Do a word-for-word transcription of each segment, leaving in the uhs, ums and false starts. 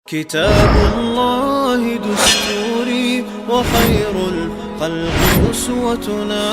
كتاب الله دستوري وخير الخلق أسوتنا.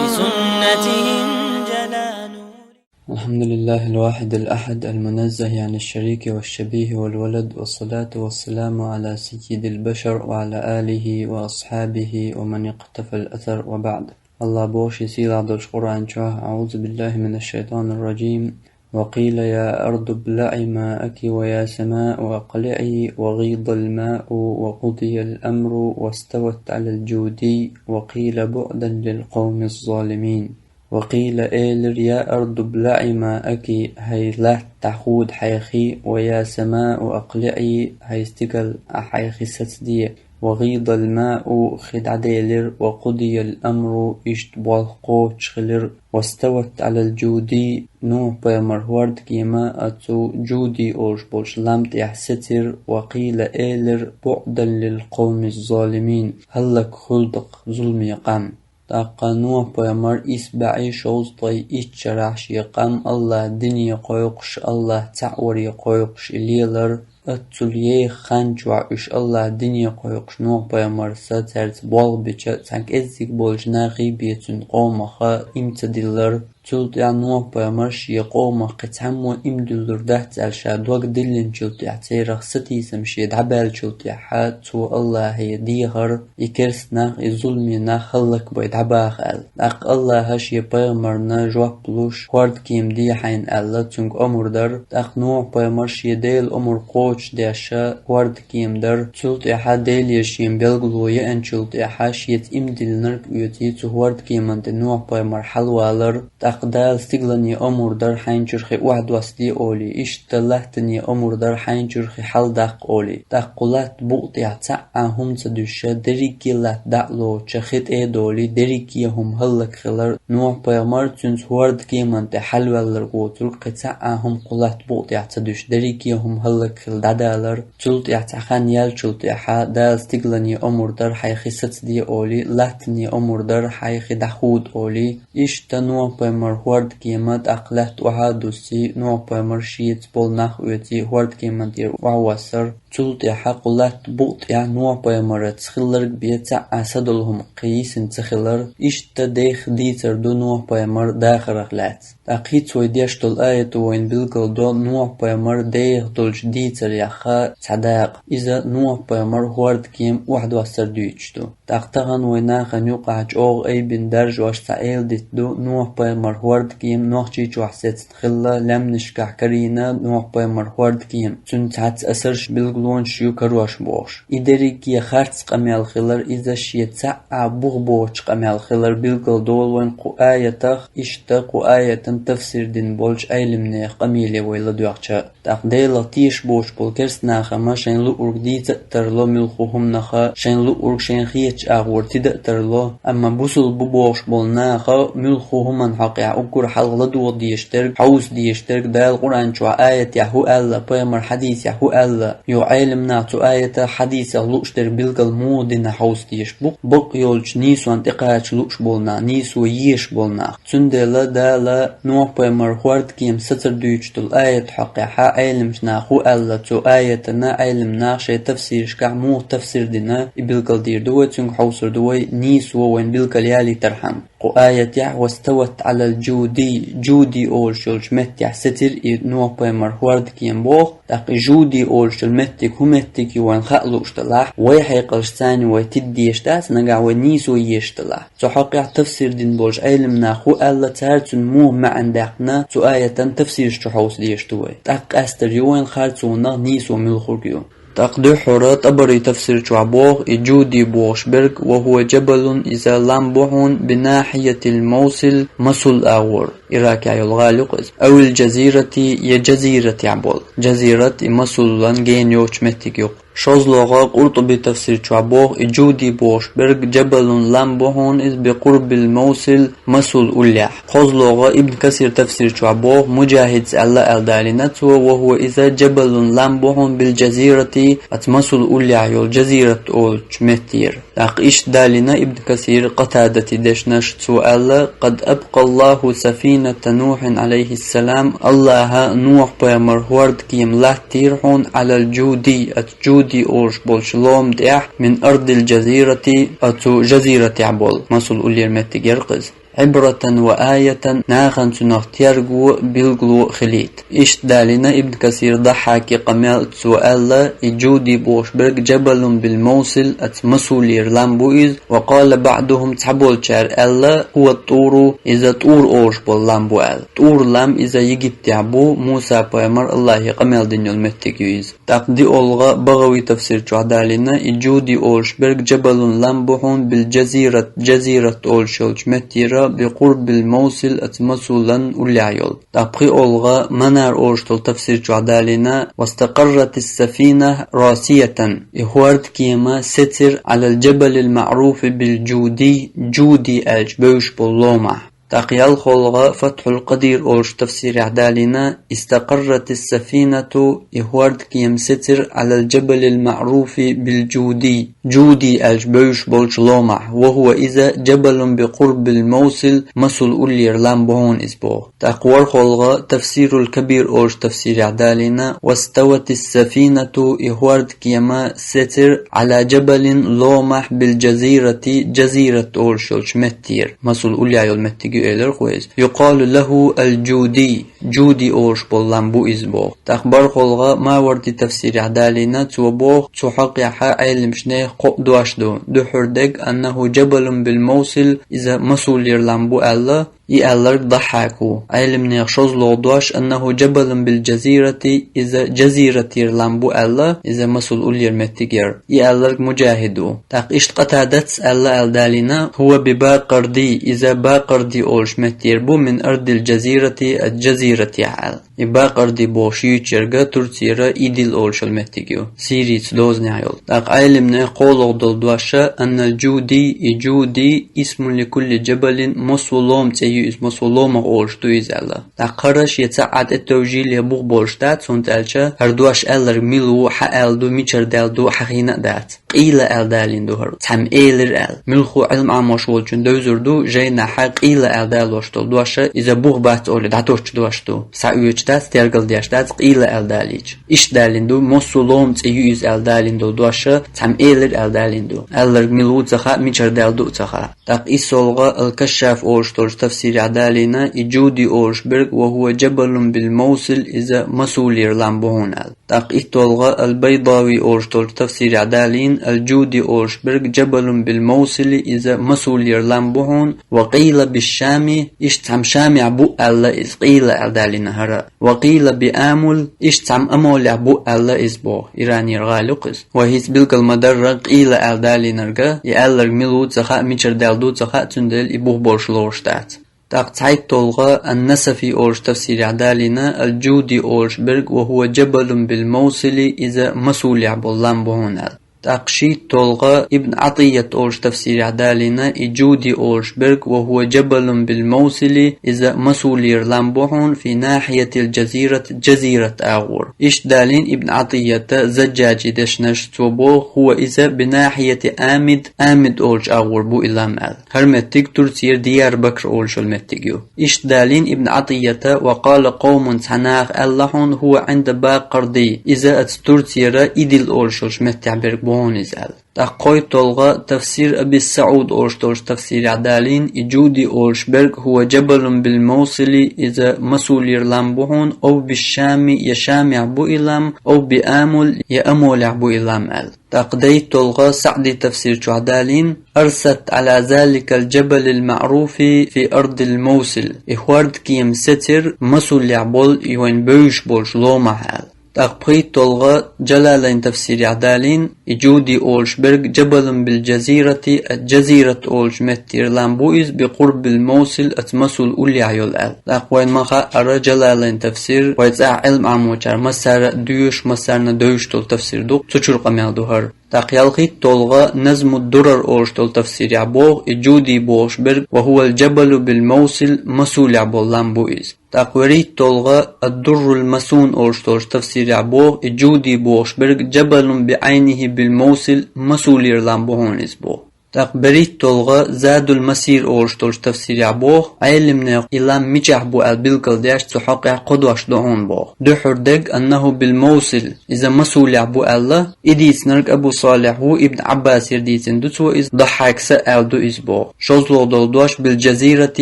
بسنته انجلى نوري. الحمد لله الواحد الأحد المنزه عن الشريك والشبيه والولد، والصلاة والسلام على سيد البشر وعلى آله وأصحابه ومن اقتفى الأثر، وبعد. Аллах боху шен сийлахь долчу Къуръан чохь: أعوذ بالله من الشيطان الرجيم. وقيل يا أرض ابلعي ماءك ويا سماء أقلعي وغيض الماء وقضي الأمر واستوت على الجودي وقيل بعدا للقوم الظالمين. وقيل, элира: يا أرض ابلعي ماءك, хӀай латта, дӀахода хьайн хи, ويا سماء أقلعي, хӀай стигал, ахь хьайн хи сацаде. وغيض الماء, хи дӀаделира, وقضي الأمر, иштта болх кхочуш хилира, واستوت على الجودي, Нухь-пайхамар хӀордкема оцу Джуди олуш болчу лам тӀехь сецира, وقيل, элира: بعدا للقوم الظالمين, хӀаллакьхуьлда-кх зуламан къам. ТӀаккха Нухь-пайхамар исс бӀе шовзткъе итт шарахь шен къам Аллахь дине кхойкхуш, Аллахь цхьаъ варе кхойкхуш и лелара, оццул еха хан чохь уьш Аллахь дине кхойкхуш Нухь-пайхамарца цаьрца болх бича, цхьа кӀеззиг болчу нахе бен цуьнан къомах иман ца диллара. Цул тӀаьхьа Нухь-пайхамар шен къомах кхин цхьаммо иман дуьллур дац аьлла ша дог диллинчул тӀаьхьа, церах сатийсам шен дӀабаьллачул тӀаьхьа, цо Аллахье дехара, и керста нах, и зуламан нах хӀаллакбай дӀабаха аьлла. ТӀаккха Аллахьа шен пайхамарна жоп луш, хӀордкема де хьайна аьлла, цуьнга омра дара. ТӀаккха Нухь-пайхамар шен Делан омра кхочушдеш хӀордкема дара. Цул тӀаьхьа Деле шена билгало яьнчул тӀаьхьа, шеца иман диллинарг оьций, цу хӀордкеман тӀе Нухь-пайхамар хьалавалара. ТӀаккха Дала стигалане омра дара хьайна чуьра хи охьадоссаде олий, иштта латтане омра дара хьайна чуьра хи хьаладаккха олий. ТӀаккха кху латта букъа тӀехь цхьа а хӀума ца дуьсуш, дерриге а латта дӀа а лоцуш, хи тӀе а долий, дерриге а хӀума хӀаллакьхилира. Нухь-пайхамар цуьнца хӀордкеман тӀе хьалаваьлларг воцург кхин цхьа а хӀума кху латта букъа тӀехь ца дуьсуш, дерриге а хӀума хӀаллакьхила дӀадалара. Цул тӀаьхьа цхьа хан яьллачул тӀаьхьа Дала стигалане омра дара хьайн хи сацаде олий, латтане омра дара хьайн хи дӀахода олий. Иштта Нухь-пайхамар хӀордкема тӀаккха латта охьа а дуссий, Нухь-пайхамар шеца болу нах оьций, хӀордкеман тӀера охьавоссара. Цул тӀаьхьа кху латта букъа тӀехь Нухь-пайхамарца хилларг бен цхьа а са долу хӀума кхин йисина ца хилара. Иштта деха дийцар ду Нухь-пайхамар дахарах лаьцна. ТӀаккха хӀинца вай деш долу аято вайна билгалдо Нухь-пайхамар деха долчу дийцарех цхьа дакъа. Иза Нухь-пайхамар хӀордкема охьадоссар дуьйцуш ду. ТӀаккха тахана вай нахана юкъахь чӀогӀа айбина даржош цхьа эладитта ду, Нухь-пайхамар хӀордкема Нохчийчохь сецна хилла, лаьмнашкахь карийна Нухь-пайхамар хӀордкема. Цуьнан цхьацца асарш, билгалонаш ю карош бохуш. И дерриге харц къамел хилар, иза шен цхьа а бух боцучу къамел хилар билгалдолу вайна кху аятах, иштта кху аятан тафсир дина болчу Ӏелимнехан къамеле вай ладоьгӀча. ТӀаккха Делах тешаш боцуш болу керстанаха-м шайна луург дийца а тарло муьлхха хӀуманах, шайна луург шайна хетачу агӀор тида а тарло, амма бусулба бу бохуш болу наха муьлхха хӀуманна хьокъехь уггар хьалха ладогӀа дезаш дерг, хьовса дезаш дерг, Дала Къуръан чохь аятехь хӀун аьлла, пайхамар хьадисехь хӀун аьлла, юха Ӏелам наха цу аятах, хьадисах лууш дерг билгал муха дина хьовса дезаш бу, бакъ йолчу нийсонна тӀекхача лууш болу нах, нийсо езаш болу нах. Цундела Дала Нухь-пайхамар хӀордкема сацар дуьйцуш долу аят хьокъехь Ӏелимчу наха хӀун аьлла, цу аятана Ӏелам наха шайн тафсирашкахь муха тафсир дина, и билгалдийр ду вай, цуьнга хьовсур ду вай, нийсо вайна билгал ялийтархьама. Кху аятехь: «Вастават Ӏалал джуди», джуди олуш йолчу меттехь сецира и Нухь-пайхамар хӀордкема боху, тӀаккха и джуди олуш йолу меттиг хӀун меттиг ю вайна хаа лууш делахь, вай хьекъалш царна вай тида дезаш дац, нагахь вай нийсо езаш делахь. Цу хьокъехь тафсир дина болчу Ӏелам наха хӀун аьлла, цара цуьнан муха маьӀна даьккхина, цу аятан тафсираш чу хьовса дезаш ду вай. ТӀаккха къаьстар ю вайна харцонах нийсо муьлхарг ю. ТӀаккха дуьххьара ТӀабари тафсир чохь боху, и джуди бохуш берг: «Ва хӀува джабалун», иза лам бу хьуна, «бинахьиятил Мовсил», Масул агӀор, Иракехь йолу гӀала ю-кх иза, «авил джазирати», я джазиратехь болу. Джазират и Масулан гена йоцучу меттиг ю-кх. ШозлагӀа КъуртӀуби тафсир чохь боху, и джуди бохуш берг джабалун лам бу хьуна иза, «бикъурбил Мовсил», Масул уллехь. КхозлагӀа Ибн Касир тафсир чохь боху, Муджахидца аьлла аьлла далийна цо: «Ва хӀува иза джабалун лам бу хьуна бил джазирати», аца Масул уллехь йолу джазират олучу меттера. ТӀаккха иштта далийна Ибн Касир Къатадати дешнаш, цо аьлла: «Къад абкъаллаху сафина سفينة نوح عليه السلام, Аллаха Нухь пайхамар хӀордкема латтийра хьуна, على الجودي, оцу Джуди олуш болчу лома тӀехь, من أرض الجزيرة, оцу жазиратехь болу, масул уллера меттиг яра-кх иза. عبرة وآية, нахана цунах терго, билгало хилийта. Иштта далийна Ибн Касир Даххьаки къамел, цо аьлла, и Джуди бохуш берг جبل بالموصل, оцу Масулера лам бу иза, وقال بعضهم, цхьаболчара аьлла, هو الطور, иза ТӀур олуш болу лам бу аьлла. ТӀур лам иза Египтехь бу, Муса пайхамар Аллахе къамел дина йолу меттиг ю иза. ТӀаккха диъолгӀа БагӀави тафсир чохь далийна, и Джуди олуш берг جبل лам бу хьуна بالجزيرة, Джазират олуш йолчу меттера, بقرب الموصل, оцу Масулан уллехь йолу. ТӀаккха пхиъолгӀа Манар олуш долу тафсир чохь далийна, واستقرت السفينة راسية, и хӀордкема сецира على الجبل المعروف بالجودي, Джуди аьлча бевзаш болу ломахь. ТӀаккха ялхолгӀа Фатхьул Къадир олуш тафсирехь далийна, استقرت السفينة, и хӀордкема сецира على الجبل المعروف بالجودي, Джуди аьлча бевзаш болчу ломахь, وهو, иза جبل بقرب الموصل, Масул уллера лам бу хьуна иза боху. ТӀаккха ворхӀолгӀа Тафсирул Кабир олуш тафсирехь далийна, واستوت السفينة, и хӀордкема сецира على جبل, ломахь, بالجزيرة, Джазират олуш йолчу меттера. Масул уллехь йолу меттиг ю элира-кх вай иза. يقال له الجودي, Джуди олуш болу лам бу иза боху. ТӀаккха бархӀолгӀа Маварди тафсирехь далийна, цо боху, цу хьокъехь Ӏеламчу нехан кхоъ дош ду. Дуьххьара дерг أنه جبل بالموصل, иза Масулера лам бу аьлла, и аьлларг Даххьак ву. Ӏеламнехан шозлагӀа дош أنه جبل بالجزيرة, иза Джазиратера лам бу аьлла, иза Масул уллера меттиг яра. И аьлларг Муджахид ву. ТӀаккха иштта Къатадас аьлла аьлла далийна, هو بباقردي, иза Бакъарди олуш меттера бу, من أرض الجزيرة, оцу Джазиратехь аьлла. И Бакъарди бохуш юьйцург Турцера Идил олуш йолу меттиг ю, Сирийца дозанехь йолу. ТӀаккха Ӏеламнехан кхоалгӀа долу дош, أن الجودي, и Джуди, اسم لكل جبل, массо а лома цӀе ю иза, массо а ломах олуш ду иза аьлла. ТӀаккха хӀара шен цхьа а тӀетевжийла бух болуш дац, хӀунда аьлча хӀара дош аьлларг мила ву, хьан аьлла ду, мичара даьлла ду, хьан хиъна а дац. Къийла аьлла далийна ду хӀара, цхьамма элира аьлла. Муьлхха Ӏилма Ӏамош волчун девзар ду, жайнахь къийла аьлла далош долу дош, иза бух бац олий дӀатосучу дош ду. Схьаоьцуш дац, тергал деш дац, къийла аьлла далийча. Иштта далийна ду, массо а лома цӀе ю иза аьлла далийна долу дош, цхьамма элира аьлла далийна ду. Аьлларг мила ву ца хаьа, мичара даьлла ду а ца хаьа. ТӀаккха иссолгӀа Ал-Кашшаф олуш долчу тафсирехь далийна, и Джуди олуш берг, وهو جبل بالموصل, иза Масулера лам бу хьуна аьлла. ТӀаккха иттолгӀа Ал-Байдави олуш долчу тафсирехь далийна, Ал-Джуди олуш берг جبل بالموصل, иза Масулера лам бу хьуна, وقيل بالشام, иштта цхьамма Шамехь бу аьлла иза, къийла аьлла далийна хӀара. وقيل بآمل, иштта цхьамма Амолехь бу аьлла иза боху, Иранера гӀала ю-кх иза. Вай хӀинца билгал ма-дарра къийла аьлла далийнарг, и аьлларг мила ву ца хаьа, мичара даьлла ду ца хаьа, цундела и бух болуш лоруш дац. ТӀаккха цхьайттолгӀа Ан-Насафи олуш тафсирехь далийна, Ал-Джуди олуш берг, وهو جبل بالموصل, иза Масулехь болу лам бу хьуна аьлла. ТӀаккха шийттолгӀа Ибн Ӏатият олуш тафсирехь далийна, и Джуди олуш берг, وهو جبل بالموصل, иза Масулера лам бу хьуна, في ناحية الجزيرة, Джазират агӀор. Иштта далийна Ибн Ӏатият Заджаджи дешнаш, цо боху, هو, иза بناحية آمد, Амид олучу агӀор бу и лам аьлла. ХӀара меттиг Турцера Дияр-Бакр олуш йолу меттиг ю. Иштта далийна Ибн Ӏатият, وقال قوم, цхьа наха аьлла хьуна, هو عند باقردي, иза оцу Турцера Идил олуш йолчу меттехь берг бу хьуна иза аьлла. ТӀаккха кхойттолгӀа Тафсир Аби СаӀуд олуш долчу тафсирехь далийна, и Джуди олуш берг, هو جبل بالموصل, иза Масулера лам бу хьуна, أو بالشام, я Шамехь бу и лам, أو بآمل, я Амолехь бу и лам аьлла. ТӀаккха дейттолгӀа СаӀди тафсир чохь далийна, أرست على ذلك الجبل المعروف في أرض الموصل, и хӀордкема сецира Масулехь болу и вайн бевзаш болчу ломахь аьлла. ТӀаккха пхийттолгӀа Джалалайн тафсирехь далийна, и Джуди олуш берг جبل بالجزيرة, Джазират олучу меттера лам бу иза, بقرب الموصل, оцу Масул уллехь йолу аьлла. ТӀаккха вайна ма хаъара Джалалайн тафсир, вай цӀахь Ӏилма Ӏамочара массара а доьшуш, массарна а девзаш долу тафсир ду, цу чуьра къамел ду хӀара. ТӀаккха ялхиттолгӀа Назмуд-Дурар олуш долу тафсирехь боху, и Джуди бохуш берг, وهو الجبل بالموصل, Масулехь болу лам бу иза. ТӀаккха вуьрхӀиттолгӀа Ад-Дуррул Масун олуш долчу тафсирехь боху, и Джуди бохуш берг جبل بعينه بالموصل, Масулера лам бу хьуна иза боху. ТӀаккха берхӀитталгӀа Задул Масир олуш долчу тафсирехь боху, Ӏелимнех и лам мичахь бу аьлла билгалдеш цу хьокъехь кхо дош ду хьуна боху. Дуьххьара дерг «أنه بالموصل», иза Масулехь бу аьлла, и дийцинарг Абу Салихь ву, Ибн Ӏаббасера дийцина ду цо иза, Даххьакса аьлла ду иза боху. ШолгӀа долу дош «بالجزيرة»,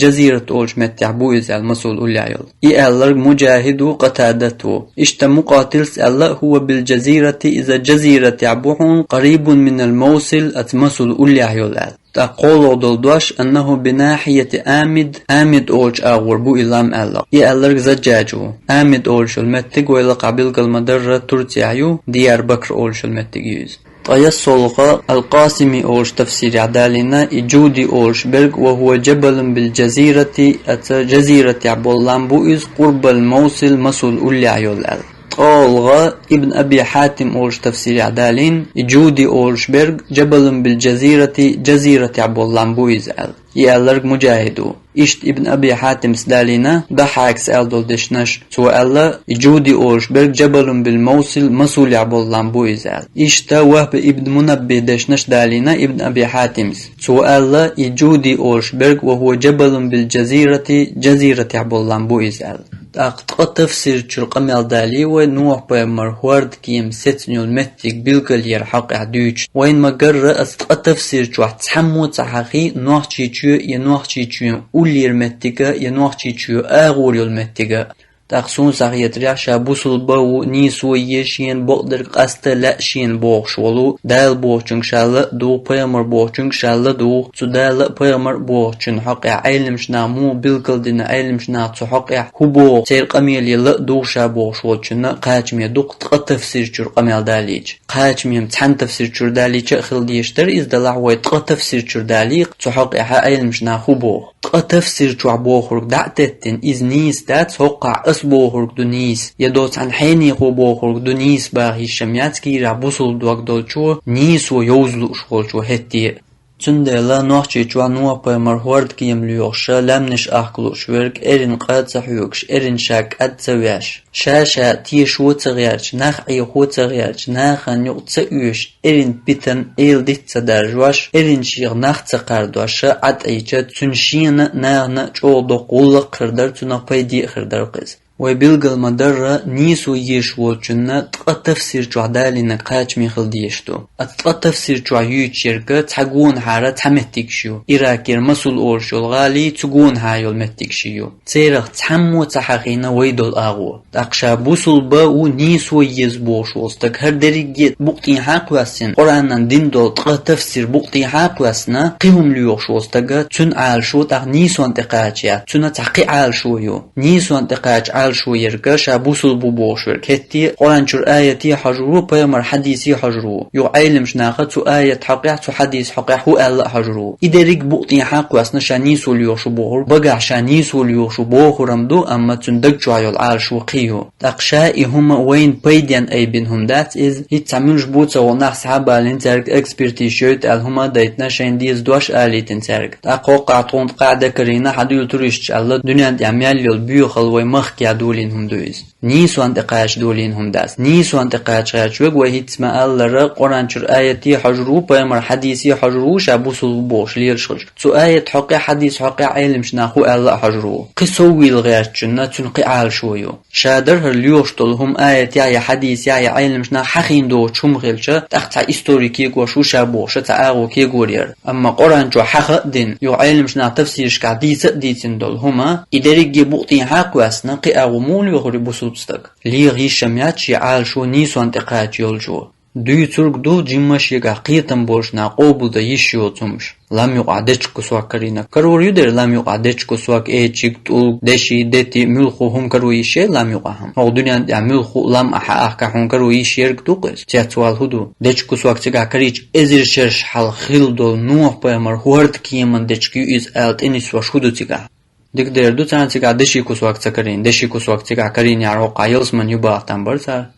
Жазират олучу меттехь бу иза аьлла, Масул уллехь йолу. И аьлларг Муджахид ву, Къатадат ву. Иштта Мукъатилс аьлла: «هو بالجزيرة», иза Жазиратехь бу хьуна, «قريب من الموصل», оцу Масул уллехь йолу аьлла. ТӀаккха кхоалгӀа долу дош «أنه بناحية آمد», Амид олучу агӀор бу и лам аьлла. И аьлларг Заджаджа ву. Амид олуш йолу меттиг вай лакхахь билгал ма-дарра Турцехь ю, Дияр-Бакр олуш йолу меттиг ю иза. ТӀе ялсолгӀа Ал-Къасими олуш тафсирехь далийна, и Джуди олуш берг «وهو جبل بالجزيرة», оцу Жазиратехь болу лам бу иза, «قرب الموصل», Масул уллехь йолу аьлла. ТкъолгӀа Ибн Аби Хьатим олуш тафсирехь далийна, и Джуди олуш берг «جبل بالجزيرة», Жазиратехь болу лам бу иза аьлла. И аьлларг Муджахид ву. Иштта Ибн Аби Хьатимс далийна, Даххьакс аьлла долу дешнаш. Цо аьлла, и Джуди олуш берг «جبل بالموصل», Масулехь болу лам бу иза аьлла. Иштта Вахб ибн Мунаббих дешнаш далийна Ибн Аби Хьатимс. Цо аьлла, и Джуди олуш берг «وهو جبل بالجزيرة», Жазиратехь болу лам бу иза аьлла. ТӀаккха ткъа тафсир чуьра къамел далий вай, Нухь-пайхамар хӀордкема сецна йолу меттиг билгалъяран хьокъехь дуьйцуш. Вайна ма-гарра, аса ткъа тафсир чохь цхьаммо а ца хьахий Нохчийчоь я Нохчийчоьнан уллера меттига я Нохчийчоь агӀор йолу меттига. ТӀаккха суна схьахетарехь, ша бусулба ву, нийсо е шена, бакъдерг къаста лаьа шена бохуш волу, Дала бохучуьнга ша ла а дугӀу, пайхамар бохучуьнга ша ла а дугӀу, цу Дала а пайхамар а бохучун хьокъехь Ӏеламнаха муха билгалдина, Ӏеламнаха цу хьокъехь хӀу боху, церан къамеле ла а дугӀу ша бохуш волчунна кхачаме дукха ткъа тафсир чуьра къамел далийча. Кхачаме цхьана тафсир чуьра далийча а хила дезаш дара иза, делахь вай ткъа тафсир чуьра далийча, цу хьокъехь Ӏеламнаха хӀу боху. Ткъа тафсир чохь бохург дӀа а теттина, иза нийса дац, хӀокхахь ас бохург ду нийса, я доцу хьан хьенехо бохург ду нийса баха йиш ма яц кийрахь бусулба дог долчо, нийсо йовза лууш волчо хӀетте а. Цундела Нохчийчохь Нухь-пайхамар хӀордкема лоьхуш, лаьмнаш ахка лууш верг, эрна къа ца хьоьгуш, эрна ша кӀад ца веш, ша-ша тешо ца гӀерташ, нах Ӏехо ца гӀерташ, нахана юкъа ца оьшуш, эрна питана эладита ца даржош, эрна шех нах ца кхардош, Ӏа тӀаийча, цуьнан шена а, нахана а чӀогӀа доккха гӀуллакх а хир дара, цунах пайде а хир дара-кх иза. Вай билгал ма-дарра, нийсо езаш волчунна ткъа тафсир чохь далийнарг кхачаме хила дезаш ду. Аса ткъа тафсир чохь юьйцуш ерг цхьа гонахьара цхьа меттигаш ю. Иракера Масул олуш йолу гӀалий, цу гонахьа йолу меттигаш ю. Церах цхьаммо а ца хьахийна вай долу агӀо. ТӀаккха ша бусулба ву, нийсо еза бохуш волу стаг, хӀара дерриге а букъ тӀехьа а кхоьссина, Къуръанан дина долу ткъа тафсир букъ тӀехьа а кхоьссина, кхин хӀума лоьхуш волу стага, цуьнан Ӏалашо тӀаккха нийсонна тӀе кхача яц, цуьнан цхьа кхин Ӏалашо ю. Нийсонна тӀе кхача Ӏалашо ерг ша бусулба ву бохуш верг хӀетте а, Къуръан чуьра аяте а хьожур ву, пайхамар хьадисе а хьожур ву. Юха Ӏеламнаха цу аят хьокъехь, цу хьадис хьокъехь хӀу аьлла а хьожур ву. И дерриг букъ тӀехьа а кхоьссина ша нийсо лоьхуш ву бохург, багахь ша нийсо лоьхуш ву бохург-м ду, амма цуьнан даг чохь йолу Ӏалашо кхин ю. ТӀаккха ша и хӀума вайна пайденна айбина хӀума дац иза, хӀинца цхьа муьлш бу ца гӀо нах схьабалийна, цаьрга экспертиза йойта аьлла хӀума а дайтина, шайна деза дош а алийтина цаьрга. ТӀаккха хӀокхахь тхуна ткъаь декарийна хьан дуьйла туристаш аьлла, дуьнен тӀехь мел йолу боьхалла вай махкахь долийна хӀума ду иза. Нийсонна тӀе кхача долийна хӀума дац. Нийсонна тӀе кхача гӀерташ верг вай хӀинца ма-аллара, Къуръан чуьра аяте а хьожур ву, пайхамар хьадисе а хьожур ву, ша бусулба ву бохуш лелаш хилча. Цу аят хьокъехь, хьадис хьокъехь Ӏеламнаха хӀу аьлла а хьожур ву. Кхин сов вийла гӀертачунна цуьнан кхин Ӏалашо ю. Ша дара хӀара лоьхуш долу хӀума аятехь я хьадисехь я Ӏеламнаха хьахийна доцуш хӀума хилча, тӀаккха цхьа историк кегош ву ша бохуш, цхьа агӀо кегор яра. Амма Къуръан чохь хьаха а дина, юха Ӏеламнаха тафсирашкахь дийца а дийцина долу хӀума, и дерриге букъ тӀехьа а кхоьссина, кхин агӀо муха лоьхур ю бусулба стаг? Леха йиш ма яц шен Ӏалашо нийсонна тӀе кхача йолчо. Дуьйцург ду, жимма шегахь кхетам болчу наха къобалдан йиш йоцу хӀумаш. Лам юкъахь дечиг кусок карийна. Карор ю дера лам юкъахь дечиг кусок, эчиг, тӀулг, деши, дети, муьлхха хӀума каро йиш яй лам юкъахь хӀума? ХӀокху дуьнен тӀехь муьлхха а лам ахь хьаахка хьуна каро йиш ерг ду-кх иза? Цецвала хӀу ду? Дечиг кусок цигахь карийча, эзар шераш хьалха хилла долу Нухь-пайхамар хӀордкеман дечиг ю иза аьлла тӀенисвеш хӀу ду цигахь? Дика дер ду, царна цигахь деши кусок ца карийна. Деши кусок цигахь карийна яра, хӀокхахь ялсамани юбаха там бара цара.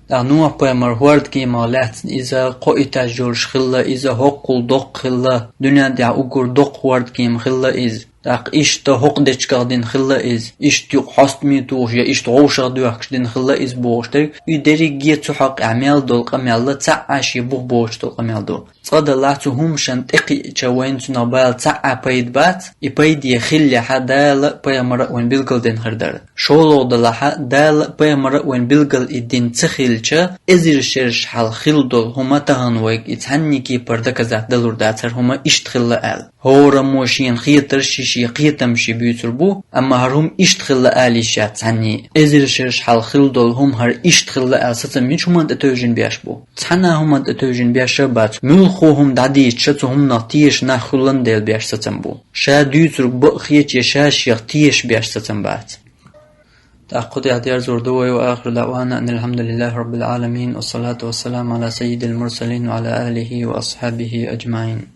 ТӀаккха Нухь-пайхамар хӀордкемах лаьцна иза кхо этаж йолуш хилла, иза хӀоккхул доккха хилла, дуьнен тӀехь уггар доккха хӀордкема хилла иза. ТӀаккха иштта хӀокху дечигах дина хилла иза, иштта юкъа хьостаме тухуш я иштта гӀовшах доьхкуш дина хилла иза бохуш дерг, и дерриге а цу хьокъехь мел долу къамел цхьаъ а шен бух боцуш долу къамел ду. Цкъа-далахь цу хӀуманашна тӀекхиъча вайна цунах бала цхьа а пайда бац, и пайда хиллехьа Дала а пайхамара а вайна билгалдина хир дар. ШоллагӀа-далахьа Дала а пайхамара а вайна билгал и дина ца хилча, эзар шераш хьалха хилла долу хӀума тахана вайга и цхьаннега кепара доказать далур дац хӀара хӀума иштта хилла аьлла. ХӀораммо шена хетарш, шен кхетамаш буьйцур бу, амма хӀара хӀума иштта хилла ала йиш яц цхьанне. Эзар шераш хьалха хилла долу хӀума хӀара иштта хилла аьлла сацам мича хӀуманна тӀе тевжина беш бу? Цхьана а хӀуманна тӀе тевжина беш а бац. Муьлхха хӀума дӀадийцича цу хӀуманах тешаш нах хуьллан дела беш сацам бу. Ша дуьйцург бакъ хетача ша шех тешаш беш сацам бац. ТӀаккха кху тӀехь дерзор ду вай: وآخر دعوانا أن الحمد لله رب العالمين، والصلاة والسلام على سيد المرسلين وعلى آله وأصحابه أجمعين.